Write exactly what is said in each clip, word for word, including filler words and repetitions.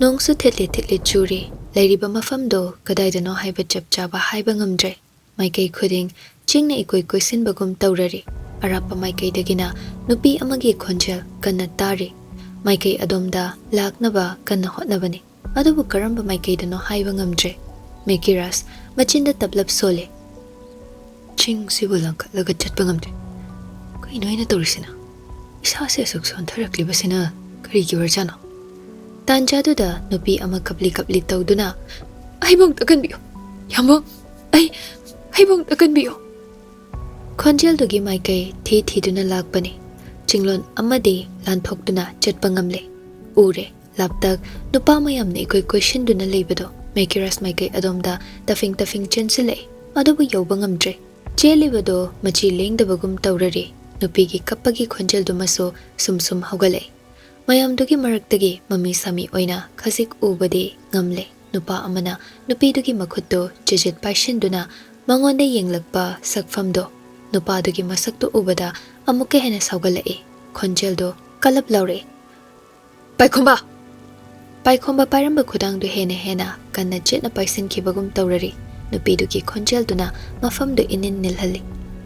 ꯅꯣꯡꯁꯨ ꯊꯤꯠꯂꯤ ꯊꯤꯠꯂꯤ ꯆꯨꯔꯤ꯫ ꯂꯩꯔꯤꯕ ꯃꯐꯝꯗꯣ ꯀꯗꯥꯏꯗꯅꯣ ꯍꯥꯏꯕ ꯆꯞ ꯆꯥꯕ ꯍꯥꯏꯕ ꯉꯝꯗ꯭ꯔꯦ꯫ ꯃꯥꯏꯀꯩ ꯈꯨꯗꯤꯡ ꯆꯤꯡꯅ ꯏꯀꯣꯏ ꯀꯣꯏꯁꯤꯟꯕꯒꯨꯝ ꯇꯧꯔꯔꯤ꯫ ꯑꯔꯥꯞꯄ ꯃꯥꯏꯀꯩꯗꯒꯤꯅ ꯅꯨꯄꯤ ꯑꯃꯒꯤ ꯈꯣꯟꯖꯦꯜ ꯀꯟꯅ ꯇꯥꯔꯤ꯫ ꯃꯥꯏꯀꯩ ꯑꯗꯣꯝꯗ ꯂꯥꯛꯅꯕ ꯀꯟꯅ ꯍꯣꯠꯅꯕꯅꯤ꯫ ꯑꯗꯨꯕꯨ ꯀꯔꯝꯕ ꯃꯥꯏꯀꯩꯗꯅꯣ ꯍꯥꯏꯕ ꯉꯝꯗ꯭ꯔꯦ꯫ ꯃꯦꯀꯤꯔꯥꯁ ꯃꯆꯤꯟꯗ ꯇꯞꯂꯞ ꯁꯣꯜꯂꯦ꯫ "ꯆꯤꯡꯁꯤꯕꯨ ꯂꯥꯡꯈꯠꯂꯒ ꯆꯠꯄ ꯉꯝꯗꯦ꯫ ꯀꯩꯅꯣ ꯑꯩꯅ ꯇꯧꯔꯤꯁꯤꯅ? ꯏꯁꯥꯁꯦ ꯑꯁꯨꯛ ꯁꯣꯟꯊꯔꯛꯂꯤꯕꯁꯤꯅ ꯀꯔꯤꯒꯤ ꯑꯣꯏꯔꯖꯥꯠꯅꯣ?" ꯇꯥꯟꯖꯥꯗꯨꯗ ꯅꯨꯄꯤ ꯑꯃ ꯀꯞꯂꯤ ꯀꯞꯂꯤ ꯇꯧꯗꯨꯅ, "ꯑꯩꯕꯨ ꯑꯝꯇ ꯀꯟꯕꯤꯌꯨ, ꯌꯥꯝꯕꯨꯡ, ꯑꯩ, ꯑꯩꯕꯨ ꯑꯝꯇ ꯀꯟꯕꯤꯌꯨ!" ꯈꯣꯟꯖꯦꯜꯗꯨꯒꯤ ꯃꯥꯏꯀꯩ ꯊꯤ ꯊꯤꯗꯨꯅ ꯂꯥꯛꯄꯅꯤ꯫ ꯆꯤꯡꯂꯣꯟ ꯑꯃꯗꯤ ꯂꯥꯟꯊꯣꯛꯇꯨꯅ ꯆꯠꯄ ꯉꯝꯂꯦ꯫ ꯎꯔꯦ, ꯂꯥꯞꯇꯛ ꯅꯨꯄꯥ ꯃꯌꯥꯝꯅ ꯏꯀꯣꯏ ꯀꯣꯏꯁꯤꯟꯗꯨꯅ ꯂꯩꯕꯗꯣ꯫ ꯃꯦꯀꯤꯔꯥꯁ ꯃꯥꯏꯀꯩ ꯑꯗꯣꯝꯗ ꯇꯐꯤꯡ ꯇꯐꯤꯡ ꯆꯦꯟꯁꯤꯜꯂꯛꯏ, ꯑꯗꯨꯕꯨ ꯌꯧꯕ ꯉꯝꯗ꯭ꯔꯦ꯫ ꯆꯦꯜꯂꯤꯕꯗꯣ ꯃꯆꯤ ꯂꯦꯡꯗꯕꯒꯨꯝ ꯇꯧꯔꯔꯤ꯫ ꯅꯨꯄꯤꯒꯤ ꯀꯞꯄꯒꯤ ꯈꯣꯟꯖꯦꯜꯗꯨꯃꯁꯨ ꯁꯨꯝ ꯁꯨꯝ ꯍꯧꯒꯠꯂꯛꯏ꯫ ꯃꯌꯥꯝꯗꯨꯒꯤ ꯃꯔꯛꯇꯒꯤ ꯃꯃꯤ ꯁꯥꯃꯤ ꯑꯣꯏꯅ ꯈꯖꯤꯛ ꯎꯕꯗꯤ ꯉꯝꯂꯦ꯫ ꯅꯨꯄꯥ ꯑꯃꯅ ꯅꯨꯄꯤꯗꯨꯒꯤ ꯃꯈꯨꯠꯇꯨ ꯆꯤꯖꯤꯠ ꯄꯥꯏꯁꯤꯟꯗꯨꯅ ꯃꯉꯣꯟꯗ ꯌꯦꯡꯂꯛꯄ ꯁꯛꯐꯝꯗꯨ꯫ ꯅꯨꯄꯥꯗꯨꯒꯤ ꯃꯁꯛꯇꯨ ꯎꯕꯗ ꯑꯃꯨꯛꯀ ꯍꯦꯟꯅ ꯁꯥꯎꯒꯠꯂꯛꯏ꯫ ꯈꯣꯟꯖꯦꯜꯗꯨ ꯀꯜꯂꯞ ꯂꯥꯎꯔꯛꯏ, "ꯄꯥꯏꯈꯣꯝꯕ!" ꯄꯥꯏꯈꯣꯝꯕ ꯄꯥꯏꯔꯝꯕ ꯈꯨꯗꯥꯡꯗꯨ ꯍꯦꯟꯅ ꯍꯦꯟꯅ ꯀꯟꯅ ꯆꯦꯠꯅ ꯄꯥꯏꯁꯤꯟꯈꯤꯕꯒꯨꯝ ꯇꯧꯔꯔꯤ꯫ ꯅꯨꯄꯤꯗꯨꯒꯤ ꯈꯣꯟꯖꯦꯜꯗꯨꯅ ꯃꯐꯝꯗꯨ ꯏꯅꯤꯟ ꯅꯤꯜꯍꯜꯂꯤ꯫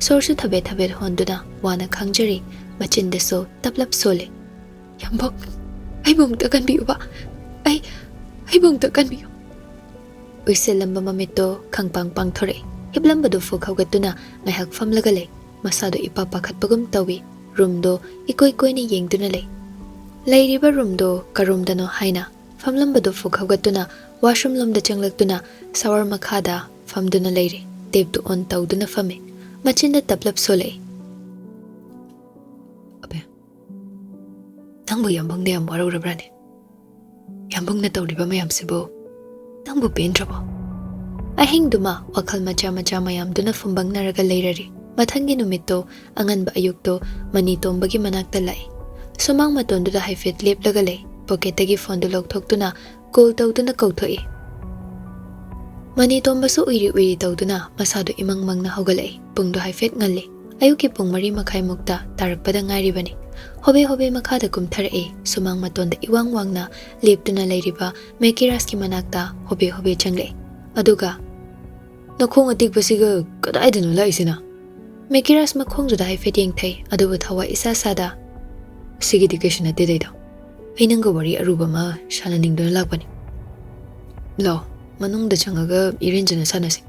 ꯁꯣꯔꯁꯨ ꯊꯕꯦꯠ ꯊꯕꯦꯠ ꯍꯣꯟꯗꯨꯅ ꯋꯥꯅ ꯈꯥꯡꯖꯔꯤ꯫ ꯃꯆꯤꯟꯗꯁꯨ ꯇꯞꯂꯞ ꯁꯣꯜꯂꯤ꯫ "ꯌꯥꯝꯕꯨꯡ, ꯑꯩꯕꯨ ꯑꯃꯨꯛꯇ ꯀꯟꯕꯤꯌꯨꯕ꯫ ꯑꯩ, ꯑꯩꯕꯨ ꯑꯃꯨꯛꯇ ꯀꯟꯕꯤꯌꯨ!" ꯎꯏꯁꯤꯜꯂꯝꯕ ꯃꯃꯤꯠꯇꯣ ꯈꯪꯄꯥꯡ ꯄꯥꯡꯊꯣꯔꯛꯏ꯫ ꯍꯤꯞꯂꯝꯕꯗꯨ ꯐꯨꯛ ꯍꯧꯒꯠꯇꯨꯅ ꯉꯥꯏꯍꯥꯛ ꯐꯝꯂꯒ ꯂꯩ꯫ ꯃꯁꯥꯗꯣ ꯏꯄꯥ ꯄꯥꯈꯠꯄꯒꯨꯝ ꯇꯧꯏ꯫ ꯔꯨꯝꯗꯣ ꯏꯀꯣꯏ ꯀꯣꯏꯅ ꯌꯦꯡꯗꯨꯅ ꯂꯩ꯫ ꯂꯩꯔꯤꯕ ꯔꯨꯝꯗꯣ ꯀꯔꯣꯝꯗꯅꯣ ꯍꯥꯏꯅ ꯐꯝꯂꯝꯕꯗꯨ ꯐꯨꯛ ꯍꯧꯒꯠꯇꯨꯅ ꯋꯥꯁꯔꯨꯝ ꯂꯣꯝꯗ ꯆꯪꯂꯛꯇꯨꯅ ꯁꯥꯋꯔ ꯃꯈꯥꯗ ꯐꯝꯗꯨꯅ ꯂꯩꯔꯦ꯫ ꯇꯦꯞꯇꯨ ꯑꯣꯟ ꯇꯧꯗꯨꯅ ꯐꯝꯃꯦ꯫ ꯃꯆꯤꯟꯗ ꯇꯞꯂꯞ ꯁꯣꯜꯂꯛꯏ꯫ "ꯑꯕꯦ, ꯅꯪꯕꯨ ꯌꯥꯝꯕꯨꯡꯗ ꯌꯥꯝ ꯋꯥꯔꯧꯔꯕ꯭ꯔꯥꯅꯦ? ꯌꯥꯝꯕꯨꯡꯅ ꯇꯧꯔꯤꯕ ꯃꯌꯥꯝꯁꯤꯕꯨ ꯅꯪꯕꯨ ꯄꯦꯟꯗ꯭ꯔꯕꯣ?" ꯑꯍꯤꯡꯗꯨꯃ ꯋꯥꯈꯜ ꯃꯆꯥ ꯃꯆꯥ ꯃꯌꯥꯝꯗꯨꯅ ꯐꯨꯝꯕꯪꯅꯔꯒ ꯂꯩꯔꯔꯤ꯫ ꯃꯊꯪꯒꯤ ꯅꯨꯃꯤꯠꯇꯣ ꯑꯉꯟꯕ ꯑꯌꯨꯛꯇꯣ ꯃꯅꯤ ꯇꯣꯝꯕꯒꯤ ꯃꯅꯥꯛꯇ ꯂꯥꯛꯏ꯫ ꯁꯨꯃꯥꯡ ꯃꯇꯣꯟꯗꯨꯗ ꯍꯥꯏꯐꯦꯠ ꯂꯦꯞꯂꯒ ꯂꯩ꯫ ꯄꯣꯀꯦꯠꯇꯒꯤ ꯐꯣꯟꯗꯨ ꯂꯧꯊꯣꯛꯇꯨꯅ ꯀꯣꯜ ꯇꯧꯗꯨꯅ ꯀꯧꯊꯣꯛꯏ꯫ ꯃꯅꯤ ꯇꯣꯝꯕꯁꯨ ꯎꯏꯔꯤ ꯎꯏꯔꯤ ꯇꯧꯗꯨꯅ ꯃꯁꯥꯗꯨ ꯏꯃꯪ ꯃꯪꯅ ꯍꯧꯒꯠꯂꯛꯏ꯫ ꯄꯨꯡꯗꯨ ꯍꯥꯏꯐꯦꯠ ꯉꯜꯂꯤ꯫ ꯑꯌꯨꯛꯀꯤ ꯄꯨꯡ ꯃꯔꯤ ꯃꯈꯥꯏꯃꯨꯛꯇ ꯇꯥꯔꯛꯄꯗ ꯉꯥꯏꯔꯤꯕꯅꯤ꯫ ꯍꯣꯕꯦ ꯍꯣꯕꯦ ꯃꯈꯥꯗ ꯀꯨꯝꯊꯔꯛꯑꯦ꯫ ꯁꯨꯃꯥꯡ ꯃꯇꯣꯟꯗ ꯏꯋꯥꯡ ꯋꯥꯡꯅ ꯂꯦꯞꯇꯨꯅ ꯂꯩꯔꯤꯕ ꯃꯦꯀꯤꯔꯥꯖꯀꯤ ꯃꯅꯥꯛꯇ ꯍꯣꯕꯦ ꯍꯣꯕꯦ ꯆꯪꯂꯛꯑꯦ꯫ ꯑꯗꯨꯒ, "ꯅꯈꯣꯡ ꯑꯇꯦꯛꯄꯁꯤꯒ ꯀꯗꯥꯏꯗꯅꯣ ꯂꯥꯛꯏꯁꯤꯅ?" ꯃꯦꯀꯤꯔꯥꯖ ꯃꯈꯣꯡꯗꯨꯗ ꯍꯥꯏꯐꯦꯠ ꯌꯦꯡꯊꯩ, ꯑꯗꯨꯕꯨ ꯊꯋꯥꯏ ꯏꯁꯥ ꯁꯥꯗ, "ꯁꯤꯒꯤꯗꯤ ꯀꯩꯁꯨ ꯅꯠꯇꯦꯗ, ꯏꯇꯥꯎ꯫ ꯑꯩ ꯅꯪꯒ ꯋꯥꯔꯤ ꯑꯔꯨꯕ ꯑꯃ ꯁꯥꯟꯅꯅꯤꯡꯗꯨꯅ ꯂꯥꯛꯄꯅꯤ꯫ ꯂꯥꯎ, ꯃꯅꯨꯡꯗ ꯆꯪꯉꯒ ꯏꯔꯦꯟꯖꯅ ꯁꯥꯟꯅꯁꯤ꯫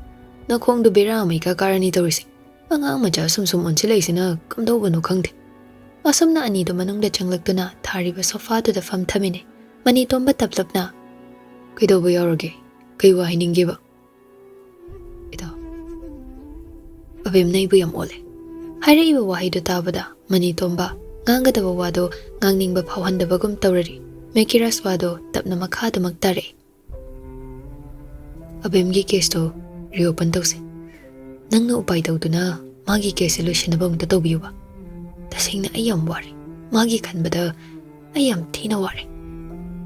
ꯅꯈꯣꯡꯗꯣ ꯕꯦꯔꯥ ꯑꯃ ꯏꯀꯥ ꯀꯥꯔꯅꯤ ꯇꯧꯔꯤꯁꯦ꯫ ꯑꯉꯥꯡ ꯃꯆꯥ ꯁꯨꯝ ꯁꯨꯝ ꯑꯣꯟꯁꯤꯜꯂꯛꯏꯁꯤꯅ ꯀꯝꯗꯧꯕꯅꯣ ꯈꯪꯗꯦ꯫" ꯑꯁꯨꯝꯅ ꯑꯅꯤꯗꯨ ꯃꯅꯨꯡꯗ ꯆꯪꯂꯛꯇꯨꯅ ꯊꯥꯔꯤꯕ ꯁꯣꯐꯥꯗꯨꯗ ꯐꯝꯊꯃꯤꯟꯅꯩ꯫ ꯃꯅꯤꯇꯣꯝꯕ ꯇꯞꯂꯞꯅ, "ꯀꯩꯗꯧꯕ ꯌꯥꯎꯔꯒꯦ? ꯀꯩ ꯋꯥ ꯍꯥꯏꯅꯤꯡꯒꯦꯕ?" "ꯏꯇꯥꯎ, ꯑꯕꯦꯝꯅ ꯑꯩꯕꯨ ꯌꯥꯝ ꯑꯣꯠꯂꯦ꯫" ꯍꯥꯏꯔꯛꯏꯕ ꯋꯥꯍꯩꯗꯨ ꯇꯥꯕꯗ ꯃꯅꯤꯇꯣꯝꯕ ꯉꯥꯡꯒꯗꯕ ꯋꯥꯗꯣ ꯉꯥꯡꯅꯤꯡꯕ ꯐꯥꯎꯍꯟꯗꯕꯒꯨꯝ ꯇꯧꯔꯔꯤ꯫ ꯃꯦꯀꯤꯔꯥꯖ ꯋꯥꯗꯣ ꯇꯞꯅ ꯃꯈꯥꯗꯃꯛ ꯇꯥꯔꯛꯏ꯫ "ꯑꯕꯦꯝꯒꯤ ꯀꯦꯁꯇꯣ ꯔꯤꯑꯣꯄꯟ ꯇꯧꯁꯦ꯫ ꯅꯪꯅ ꯎꯄꯥꯏ ꯇꯧꯗꯨꯅ ꯃꯥꯒꯤ ꯀꯦꯁꯁꯦ ꯂꯣꯏꯁꯤꯟꯅꯕ ꯑꯃꯨꯛꯇ ꯇꯧꯕꯤꯌꯨꯕ꯫ ꯇꯁꯦꯡꯅ ꯑꯩ ꯌꯥꯝ ꯋꯥꯔꯦ꯫ ꯃꯥꯒꯤ ꯈꯟꯕꯗ ꯑꯩ ꯌꯥꯝ ꯊꯤꯅ ꯋꯥꯔꯦ꯫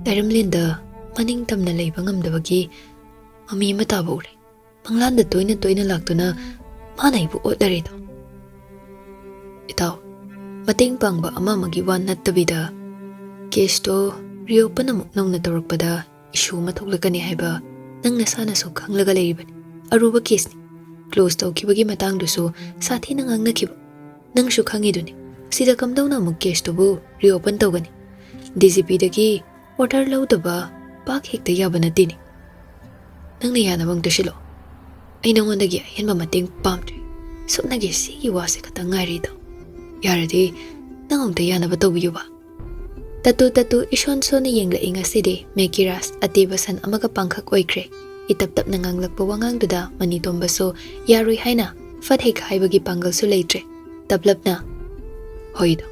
ꯂꯩꯔꯝꯂꯦꯟꯗ ꯃꯅꯤꯡ ꯇꯝꯅ ꯂꯩꯕ ꯉꯝꯗꯕꯒꯤ ꯃꯃꯤ ꯑꯃ ꯇꯥꯕ ꯎꯔꯦ꯫ ꯃꯪꯂꯥꯟꯗ ꯇꯣꯏꯅ ꯇꯣꯏꯅ ꯂꯥꯛꯇꯨꯅ ꯃꯥꯅ ꯑꯩꯕꯨ ꯑꯣꯠꯂꯔꯦꯗꯣ꯫" "ꯏꯇꯥꯎ, ꯃꯇꯦꯡ ꯄꯥꯡꯕ ꯑꯃ ꯑꯃꯒꯤ ꯋꯥ ꯅꯠꯇꯕꯤꯗ, ꯀꯦꯁꯇꯣ ꯔꯤꯑꯣꯄꯟ ꯑꯃꯨꯛ ꯅꯧꯅ ꯇꯧꯔꯛꯄꯗ ꯏꯁꯨ ꯑꯃ ꯊꯣꯛꯂꯛꯀꯅꯤ ꯍꯥꯏꯕ ꯅꯪ ꯅꯁꯥꯅꯁꯨ ꯈꯪꯂꯒ ꯂꯩꯔꯤꯕꯅꯤ꯫ ꯑꯔꯨꯕ ꯀꯦꯁꯅꯤ꯫ ꯀ꯭ꯂꯣꯖ ꯇꯧꯈꯤꯕꯒꯤ ꯃꯇꯥꯡꯗꯨꯁꯨ ꯁꯥꯊꯤꯅ ꯉꯥꯡꯅꯈꯤꯕ꯫ ꯅꯪꯁꯨ ꯈꯪꯉꯤꯗꯨꯅꯤ꯫ ꯁꯤꯗ ꯀꯝꯗꯧꯅ ꯑꯃꯨꯛ ꯀꯦꯁꯇꯨꯕꯨ ꯔꯤꯑꯣꯄꯟ ꯇꯧꯒꯅꯤ? ꯗꯤ ꯖꯤ ꯄꯤꯗꯒꯤ ꯑꯣꯔꯗꯔ ꯂꯧꯗꯕ ꯄꯥꯛ ꯍꯦꯛꯇ ꯌꯥꯕ ꯅꯠꯇꯦꯅꯦ꯫ ꯅꯪꯅ ꯌꯥꯅꯕ ꯑꯃꯨꯛꯇ ꯁꯤꯜꯂꯣ꯫ ꯑꯩ ꯅꯉꯣꯟꯗꯒꯤ ꯑꯍꯦꯟꯕ ꯃꯇꯦꯡ ꯄꯥꯝꯗ꯭ꯔꯦ꯫ ꯁꯨꯞꯅꯒꯤ ꯁꯤꯒꯤ ꯋꯥꯁꯦ ꯈꯛꯇꯪ ꯉꯥꯏꯔꯦꯗꯣ꯫ ꯌꯥꯔꯗꯤ ꯅꯪ ꯑꯃꯨꯛꯇ ꯌꯥꯅꯕ ꯇꯧꯕꯤꯌꯨꯕ꯫" ꯇꯇꯨ ꯇꯇꯨ ꯏꯁꯣꯟ ꯁꯣꯟꯅ ꯌꯦꯡꯂꯛꯏ ꯉꯁꯤꯗꯤ꯫ ꯃꯦꯀꯤꯔꯥꯖ ꯑꯇꯦꯕ ꯁꯟ ꯑꯃꯒ ꯄꯥꯡꯈꯛ ꯑꯣꯏꯈ꯭ꯔꯦ꯫ ꯏꯇꯞ ꯇꯞꯅ ꯉꯥꯡꯂꯛꯄ ꯋꯥꯉꯥꯡꯗꯨꯗ ꯃꯅꯤꯇꯣꯝꯕꯁꯨ ꯌꯥꯔꯣꯏ ꯍꯥꯏꯅ ꯐꯠ ꯍꯦꯛ ꯍꯥꯏꯕꯒꯤ ꯄꯥꯡꯒꯜꯁꯨ ꯂꯩꯇ꯭ꯔꯦ꯫ ꯇꯞꯂꯞꯅ, "ꯍꯣꯏꯗꯣ,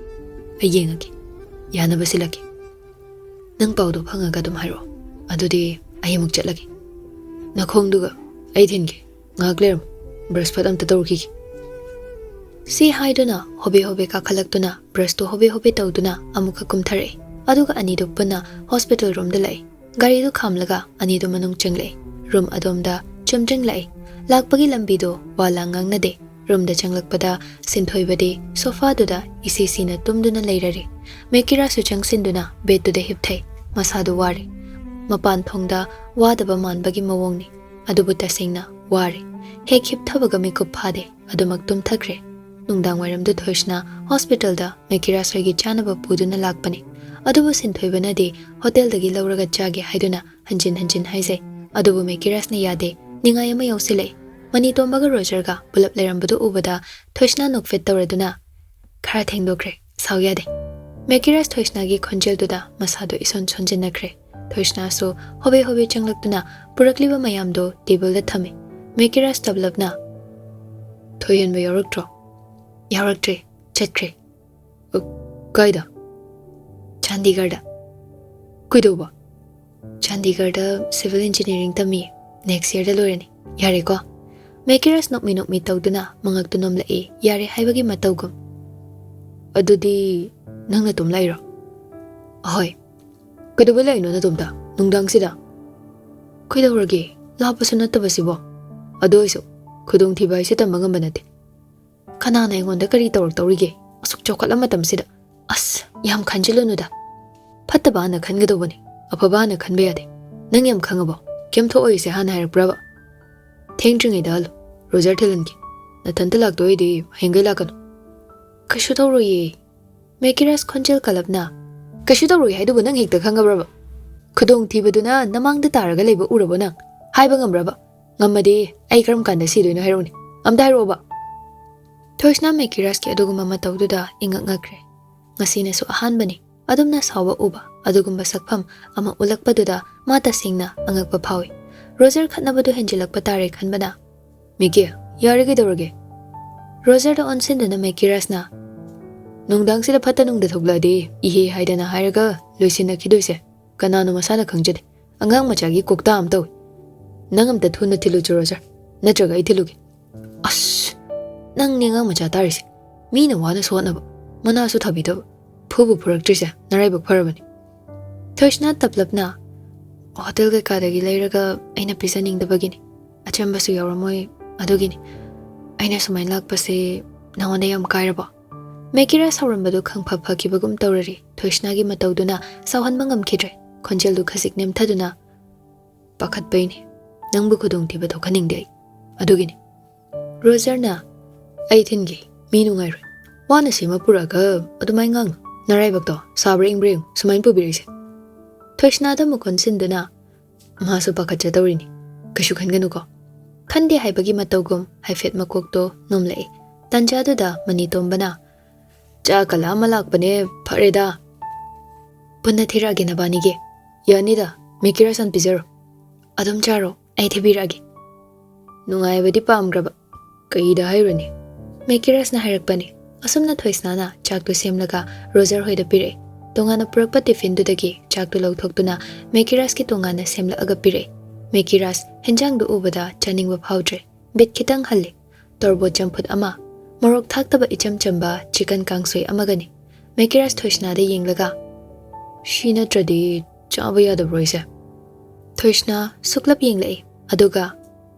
ꯑꯩ ꯌꯦꯡꯉꯒꯦ, ꯌꯥꯅꯕ ꯁꯤꯜꯂꯛꯀꯦ꯫ ꯅꯪ ꯄꯥꯎꯗꯣ ꯐꯪꯉꯒ ꯑꯗꯨꯝ ꯍꯥꯏꯔꯛꯑꯣ꯫ ꯑꯗꯨꯗꯤ ꯑꯩ ꯑꯃꯨꯛ ꯆꯠꯂꯒꯦ꯫ ꯅꯈꯣꯡꯗꯨꯒ ꯑꯩ ꯊꯤꯟꯒꯦ꯫ ꯉꯥꯏꯍꯥꯛ ꯂꯩꯔꯝꯃꯨ꯫ ꯕ꯭ꯔꯁ ꯐꯠ ꯑꯝꯇ ꯇꯧꯔꯨꯈꯤꯒꯦ꯫" ꯁꯤ ꯍꯥꯏꯗꯨꯅ ꯍꯣꯕꯦ ꯍꯣꯕꯦ ꯀꯥꯈꯠꯂꯛꯇꯨꯅ ꯕ꯭ꯔꯁꯇꯨ ꯍꯣꯕꯦ ꯍꯣꯕꯦ ꯇꯧꯗꯨꯅ ꯑꯃꯨꯛꯀ ꯀꯨꯝꯊꯔꯛꯏ꯫ ꯑꯗꯨꯒ ꯑꯅꯤꯗꯨ ꯄꯨꯟꯅ ꯍꯣꯁꯄꯤꯇꯥꯜ ꯔꯣꯝꯗ ꯂꯥꯛꯏ꯫ ꯒꯥꯔꯤꯗꯨ ꯈꯥꯝꯂꯒ ꯑꯅꯤꯗꯨ ꯃꯅꯨꯡ ꯆꯪꯂꯛꯏ꯫ ꯔꯨꯝ ꯑꯗꯣꯝꯗ ꯆꯨꯝꯗ꯭ꯔꯤꯡꯂꯛꯏ꯫ ꯂꯥꯛꯄꯒꯤ ꯂꯝꯕꯤꯗꯨ ꯋꯥ ꯂꯥꯡ ꯉꯥꯡꯅꯗꯦ꯫ ꯔꯨꯝꯗ ꯆꯪꯂꯛꯄꯗ ꯁꯤꯟꯊꯣꯏꯕꯗꯤ ꯁꯣꯐꯥꯗꯨꯗ ꯏꯁꯤ ꯁꯤꯅ ꯇꯨꯝꯗꯨꯅ ꯂꯩꯔꯔꯦ꯫ ꯃꯦꯀꯤꯔꯥꯁꯁꯨ ꯆꯪꯁꯤꯟꯗꯨꯅ ꯕꯦꯗꯇꯨꯗ ꯍꯤꯞꯊꯩ꯫ ꯃꯁꯥꯗꯨ ꯋꯥꯔꯦ꯫ ꯃꯄꯥꯟ ꯊꯣꯡꯗ ꯋꯥꯗꯕ ꯃꯥꯟꯕꯒꯤ ꯃꯑꯣꯡꯅꯤ꯫ ꯑꯗꯨꯕꯨ ꯇꯁꯦꯡꯅ ꯋꯥꯔꯦ꯫ ꯍꯦꯛ ꯍꯤꯞꯊꯕꯒ ꯃꯤꯀꯨꯞ ꯐꯥꯗꯦ꯫ ꯑꯗꯨꯃꯛ ꯇꯨꯝꯊꯈ꯭ꯔꯦ꯫ ꯅꯨꯡꯗꯥꯡ ꯋꯥꯏꯔꯝꯗꯨ ꯊꯣꯏꯁꯅꯥ ꯍꯣꯁꯄꯤꯇꯥꯜꯗ ꯃꯦꯀꯤꯔꯥꯁ ꯍꯣꯏꯒꯤ ꯆꯥꯅꯕ ꯄꯨꯗꯨꯅ ꯂꯥꯛꯄꯅꯤ꯫ ꯑꯗꯨꯕꯨ ꯁꯤꯟꯊꯣꯏꯕꯅꯗꯤ ꯍꯣꯇꯦꯜꯗꯒꯤ ꯂꯧꯔꯒ ꯆꯥꯒꯦ ꯍꯥꯏꯗꯨꯅ ꯍꯟꯖꯤꯟ ꯍꯟꯖꯤꯟ ꯍꯥꯏꯖꯩ꯫ ꯑꯗꯨꯕꯨ ꯃꯦꯀꯤꯔꯥꯁꯅ ꯌꯥꯗꯦ꯫ ꯅꯤꯡꯉꯥꯏ ꯑꯃ ꯌꯥꯎꯁꯤꯜꯂꯛꯏ꯫ ꯃꯅꯤꯇꯣꯝꯕꯒ ꯔꯣꯖꯔꯒ ꯄꯨꯂꯞ ꯂꯩꯔꯝꯕꯗꯨ ꯎꯕꯗ ꯊꯣꯏꯁꯅꯥ ꯅꯣꯛꯐꯦꯠ ꯇꯧꯔꯗꯨꯅ, "ꯈꯔ ꯊꯦꯡꯗꯣꯛꯈ꯭ꯔꯦ, ꯁꯥꯎ ꯌꯥꯗꯦ꯫" ꯃꯦꯀꯤꯔꯥꯁ ꯊꯣꯏꯁꯅꯥꯒꯤ ꯈꯣꯟꯖꯦꯜꯗꯨꯗ ꯃꯁꯥꯗꯨ ꯏꯁꯣꯟ ꯁꯣꯟꯖꯤꯟꯅꯈ꯭ꯔꯦ꯫ ꯊꯣꯏꯁꯅꯥꯁꯨ ꯍꯣꯕꯦ ꯍꯣꯕꯦ ꯆꯪꯂꯛꯇꯨꯅ ꯄꯨꯔꯛꯂꯤꯕ ꯃꯌꯥꯝꯗꯨ ꯇꯦꯕꯜꯗ ꯊꯝꯃꯤ꯫ ꯃꯦꯀꯤꯔꯥꯁ ꯇꯞꯂꯞꯅ, "ꯊꯣꯏꯍꯦꯟꯕ ꯌꯥꯎꯔꯛꯇ꯭ꯔꯣ?" "ꯌꯥꯎꯔꯛꯇ꯭ꯔꯦ, ꯆꯠꯈ꯭ꯔꯦ꯫" "ꯑ, ꯀꯥꯏꯗ?" "ꯆꯥꯟꯗꯤꯒꯔꯗ꯫" "ꯀꯩꯗꯧꯕ?" "ꯆꯥꯟꯗꯤꯒꯔꯗ ꯁꯤꯚꯤꯜ ꯏꯟꯖꯤꯅꯤꯌꯥꯔꯤꯡ ꯇꯝꯃꯤ꯫ ꯅꯦꯛꯁ ꯌꯔꯗ ꯂꯣꯏꯔꯅꯤ꯫ ꯌꯥꯔꯦꯀꯣ?" ꯃꯦꯀꯤꯔꯥꯁ ꯅꯣꯛꯃꯤ ꯅꯣꯛꯃꯤ ꯇꯧꯗꯨꯅ ꯃꯉꯛꯇꯨ ꯅꯣꯝꯂꯛꯏ, ꯌꯥꯔꯦ ꯍꯥꯏꯕꯒꯤ ꯃꯇꯧꯒꯨꯝ꯫ "ꯑꯗꯨꯗꯤ ꯅꯪ ꯅꯇꯣꯝ ꯂꯥꯛꯏꯔꯣ?" "ꯑꯍꯣꯏ꯫" "ꯀꯩꯗꯧꯕ ꯂꯥꯛꯏꯅꯣ ꯅꯇꯣꯝꯇ ꯅꯨꯡꯗꯥꯡꯁꯤꯗ?" "ꯀꯩꯗꯧꯔꯒꯦ? ꯂꯥꯞꯄꯁꯨ ꯅꯠꯇꯕꯁꯤꯕꯣ꯫ ꯑꯗꯨ ꯑꯣꯏꯁꯨ ꯈꯨꯗꯣꯡꯊꯤꯕ ꯍꯥꯏꯁꯦ ꯇꯝꯕ ꯉꯝꯕ ꯅꯠꯇꯦ꯫ ꯀꯅꯥꯅ ꯑꯩꯉꯣꯟꯗ ꯀꯔꯤ ꯇꯧꯔꯛꯇꯧꯔꯤꯒꯦ? ꯑꯁꯨꯛ ꯆꯥꯎꯈꯠꯂ ꯃꯇꯝꯁꯤꯗ꯫ ꯑꯁ, ꯌꯥꯝ ꯈꯟꯖꯤꯜꯂꯨꯅꯨꯗ꯫ ꯐꯠꯇꯕ ꯍꯥꯟꯅ ꯈꯟꯒꯗꯧꯕꯅꯤ, ꯑꯐꯕ ꯍꯥꯟꯅ ꯈꯟꯕ ꯌꯥꯗꯦ꯫ ꯅꯪ ꯌꯥꯝ ꯈꯪꯉꯕꯣ? ꯀꯩꯝ ꯊꯣꯛꯑꯣꯏꯁꯦ ꯍꯥꯟꯅ ꯍꯥꯏꯔꯛꯄ꯭ꯔꯕ?" "ꯊꯦꯡꯗ꯭ꯔꯤꯉꯩꯗ ꯍꯜꯂꯣ, ꯔꯣꯖꯔ ꯊꯤꯜꯍꯟꯒꯦ꯫ ꯅꯊꯟꯇ ꯂꯥꯛꯇꯣꯏꯗꯤ ꯍꯌꯦꯡꯒꯩ ꯂꯥꯛꯀꯅꯨ꯫" "ꯀꯩꯁꯨ ꯇꯧꯔꯣꯏꯌꯦ꯫" ꯃꯦꯀꯤꯔꯥꯁ ꯈꯣꯟꯖꯦꯜ ꯀꯜꯂꯞꯅ, "ꯀꯩꯁꯨ ꯇꯧꯔꯣꯏ ꯍꯥꯏꯗꯨꯕꯨ ꯅꯪ ꯍꯦꯛꯇ ꯈꯪꯉꯕ꯭ꯔꯕ? ꯈꯨꯗꯣꯡꯊꯤꯕꯗꯨꯅ ꯅꯃꯥꯡꯗ ꯇꯥꯔꯒ ꯂꯩꯕ ꯎꯔꯕꯣ ꯅꯪ? ꯍꯥꯏꯕ ꯉꯝꯕ꯭ꯔꯕ? ꯉꯝꯃꯗꯤ ꯑꯩ ꯀꯔꯝ ꯀꯥꯟꯗ ꯁꯤꯗꯣꯏꯅꯣ ꯍꯥꯏꯔꯛꯎꯅꯦ꯫ ꯑꯝꯇ ꯍꯥꯏꯔꯛꯑꯣꯕ꯫" ꯊꯣꯏꯁꯅꯥ ꯃꯦꯀꯤꯔꯥꯁꯀꯤ ꯑꯗꯨꯒꯨꯝꯕ ꯃꯇꯧꯗꯨꯗ ꯏꯉꯛ ꯉꯛꯈ꯭ꯔꯦ꯫ ꯉꯁꯤꯅꯁꯨ ꯑꯍꯥꯟꯕꯅꯤ ꯑꯗꯨꯝꯅ ꯁꯥꯎꯕ ꯎꯕ꯫ ꯑꯗꯨꯒꯨꯝꯕ ꯁꯛꯐꯝ ꯑꯃ ꯎꯠꯂꯛꯄꯗꯨꯗ ꯃꯥ ꯇꯁꯦꯡꯅ ꯑꯉꯛꯄ ꯐꯥꯎꯏ꯫ ꯔꯣꯖꯔ ꯈꯠꯅꯕꯗꯨ ꯍꯦꯟꯖꯤꯜꯂꯛꯄ ꯇꯥꯔꯦ ꯈꯟꯕꯅ, "ꯃꯤꯀꯤ, ꯌꯥꯔꯦ, ꯀꯩꯗꯧꯔꯒꯦ?" ꯔꯣꯖꯔꯗ ꯑꯣꯟꯁꯤꯟꯗꯨꯅ ꯃꯦꯀꯤꯔꯥꯁꯅ, "ꯅꯨꯡꯗꯥꯡꯁꯤꯗ ꯐꯠꯇ ꯅꯨꯡꯗ ꯊꯣꯛꯂꯛꯑꯗꯤ ꯏꯍꯦ ꯍꯥꯏꯗꯅ ꯍꯥꯏꯔꯒ ꯂꯣꯏꯁꯤꯟꯅꯈꯤꯗꯣꯏꯁꯦ ꯀꯅꯥꯅꯣ ꯃꯁꯥꯅ ꯈꯪꯖꯗꯦ꯫ ꯑꯉꯥꯡ ꯃꯆꯥꯒꯤ ꯀꯣꯛꯇꯥ ꯑꯃ ꯇꯧꯏ꯫ ꯅꯪ ꯑꯝꯇ ꯊꯨꯅ ꯊꯤꯜꯂꯨꯆꯣ ꯔꯣꯖꯔ, ꯅꯠꯇ꯭ꯔꯒ ꯑꯩ ꯊꯤꯜꯂꯨꯒꯦ꯫" "ꯑꯁ, ꯅꯪꯅꯦ ꯑꯉꯥꯡ ꯃꯆꯥ ꯇꯥꯔꯤꯁꯦ꯫ ꯃꯤꯅ ꯋꯥꯅ ꯁꯣꯠꯅꯕ ꯃꯅꯥꯁꯨ ꯊꯥꯕꯤꯗꯕ, ꯐꯨꯕꯨ ꯐꯨꯔꯛꯇ꯭ꯔꯤꯁꯦ ꯅꯔꯥꯏꯕꯛ ꯐꯔꯕꯅꯤ꯫" ꯊꯣꯏꯁꯅꯥ ꯇꯞꯂꯞꯅ, "ꯍꯣꯇꯦꯜ ꯀꯩꯀꯥꯗꯒꯤ ꯂꯩꯔꯒ ꯑꯩꯅ ꯄꯤꯖꯅꯤꯡꯗꯕꯒꯤꯅꯤ꯫ ꯑꯆꯝꯕꯁꯨ ꯌꯥꯎꯔꯝꯃꯣꯏ, ꯑꯗꯨꯒꯤꯅꯤ꯫ ꯑꯩꯅ ꯁꯨꯃꯥꯏꯅ ꯂꯥꯛꯄꯁꯦ ꯅꯉꯣꯟꯗ ꯌꯥꯝ ꯀꯥꯏꯔꯕꯣ? ꯃꯦꯀꯤꯔꯥꯁ ꯁꯥꯎꯔꯝꯕꯗꯨ ꯈꯪꯐ ꯐꯈꯤꯕꯒꯨꯝ ꯇꯧꯔꯔꯤ꯫ ꯊꯣꯏꯁꯅꯥꯒꯤ ꯃꯇꯧꯗꯨꯅ ꯁꯥꯎꯍꯟꯕ ꯉꯝꯈꯤꯗ꯭ꯔꯦ꯫ ꯈꯣꯟꯖꯦꯜꯗꯨ ꯈꯖꯤꯛ ꯅꯦꯝꯊꯗꯨꯅ, "ꯄꯥꯈꯠꯄꯩꯅꯦ꯫ ꯅꯪꯕꯨ ꯈꯨꯗꯣꯡꯊꯤꯕ ꯊꯣꯛꯍꯟꯅꯤꯡꯗꯦ ꯑꯩ꯫ ꯑꯗꯨꯒꯤꯅꯦ꯫" ꯔꯣꯖꯔꯅ, "ꯑꯩ ꯊꯤꯟꯒꯦ꯫ ꯃꯤ ꯅꯨꯡꯉꯥꯏꯔꯣꯏ꯫ ꯋꯥꯅ ꯁꯦꯝꯃ ꯄꯨꯔꯛꯑꯒ ꯑꯗꯨꯃꯥꯏꯅ ꯉꯥꯡꯅꯨ꯫ ꯅꯔꯥꯏꯕꯛꯇꯣ ꯁꯥꯕ꯭ꯔꯥ ꯏꯪꯕ꯭ꯔꯥ ꯌꯦꯡꯉꯨ, ꯁꯨꯃꯥꯏꯅ ꯄꯨꯕꯤꯔꯛꯏꯁꯦ꯫" ꯊꯣꯏꯁꯅꯥꯗ ꯑꯃꯨꯛ ꯑꯣꯟꯁꯤꯟꯗꯨꯅ, "ꯃꯥꯁꯨ ꯄꯥꯈꯠꯆꯗꯧꯔꯤꯅꯤ꯫ ꯀꯩꯁꯨ ꯈꯟꯒꯅꯨꯀꯣ꯫" "ꯈꯟꯗꯦ" ꯍꯥꯏꯕꯒꯤ ꯃꯇꯧꯒꯨꯝ ꯍꯥꯏꯐꯦꯠ ꯃꯀꯣꯛꯇꯣ ꯅꯣꯝꯂꯛꯏ꯫ ꯇꯟꯖꯥꯗꯨꯗ ꯃꯅꯤꯇꯣꯝꯕꯅ, "ꯆꯥꯛ ꯀꯂꯥ ꯑꯃ ꯂꯥꯛꯄꯅꯦ, ꯐꯔꯦꯗ꯫ ꯄꯨꯟꯅ ꯊꯤꯔꯛꯑꯒꯦ ꯅꯕꯥꯅꯤꯒꯤ꯫ ꯌꯥꯅꯤꯗ, ꯃꯦꯀꯤꯔꯥꯁ ꯍꯥꯟ ꯄꯤꯖꯔꯣ꯫" "ꯑꯗꯨꯝ ꯆꯥꯔꯣ, ꯑꯩ ꯊꯤꯕꯤꯔꯛꯑꯒꯦ꯫" ꯅꯨꯡꯉꯥꯏꯕꯗꯤ ꯄꯥꯝꯈ꯭ꯔꯕ꯫ ꯀꯩꯗ ꯍꯥꯏꯔꯨꯅꯤ? ꯃꯦꯀꯤꯔꯥꯁꯅ ꯍꯥꯏꯔꯛꯄꯅꯤ꯫ ꯑꯁꯨꯝꯅ ꯊꯣꯏꯁꯅꯥꯅ ꯆꯥꯛꯇꯨ ꯁꯦꯝꯂꯒ ꯔꯣꯖꯔ ꯍꯣꯏꯗ ꯄꯤꯔꯛꯏ꯫ ꯇꯣꯉꯥꯟꯅ ꯄꯨꯔꯛꯄ ꯇꯤꯐꯤꯟꯗꯨꯗꯒꯤ ꯆꯥꯛꯇꯨ ꯂꯧꯊꯣꯛꯇꯨꯅ ꯃꯦꯀꯤꯔꯥꯁꯀꯤ ꯇꯣꯉꯥꯟꯅ ꯁꯦꯝꯂꯛꯑꯒ ꯄꯤꯔꯛꯏ꯫ ꯃꯦꯀꯤꯔꯥꯁ ꯍꯦꯟꯖꯥꯡꯗꯨ ꯎꯕꯗ ꯆꯥꯅꯤꯡꯕ ꯐꯥꯎꯗ꯭ꯔꯦ꯫ ꯕꯤꯠ ꯈꯤꯇꯪ ꯍꯜꯂꯤ꯫ ꯇꯣꯔꯕꯣꯠ ꯆꯝꯐꯨꯠ ꯑꯃ, ꯃꯣꯔꯣꯛ ꯊꯥꯛꯇꯕ ꯏꯆꯝ ꯆꯝꯕ ꯆꯤꯀꯟ ꯀꯥꯡꯁꯣꯏ ꯑꯃꯒꯅꯤ꯫ ꯃꯦꯀꯤꯔꯥꯁ ꯊꯣꯏꯁꯅꯥꯗ ꯌꯦꯡꯂꯒ, "ꯁꯤ ꯅꯠꯇ꯭ꯔꯗꯤ ꯆꯥꯕ ꯌꯥꯗꯕ꯭ꯔꯣ ꯑꯩꯁꯦ?" ꯊꯣꯏꯁꯅꯥ ꯁꯨꯛꯂꯞ ꯌꯦꯡꯂꯛꯏ꯫ ꯑꯗꯨꯒ,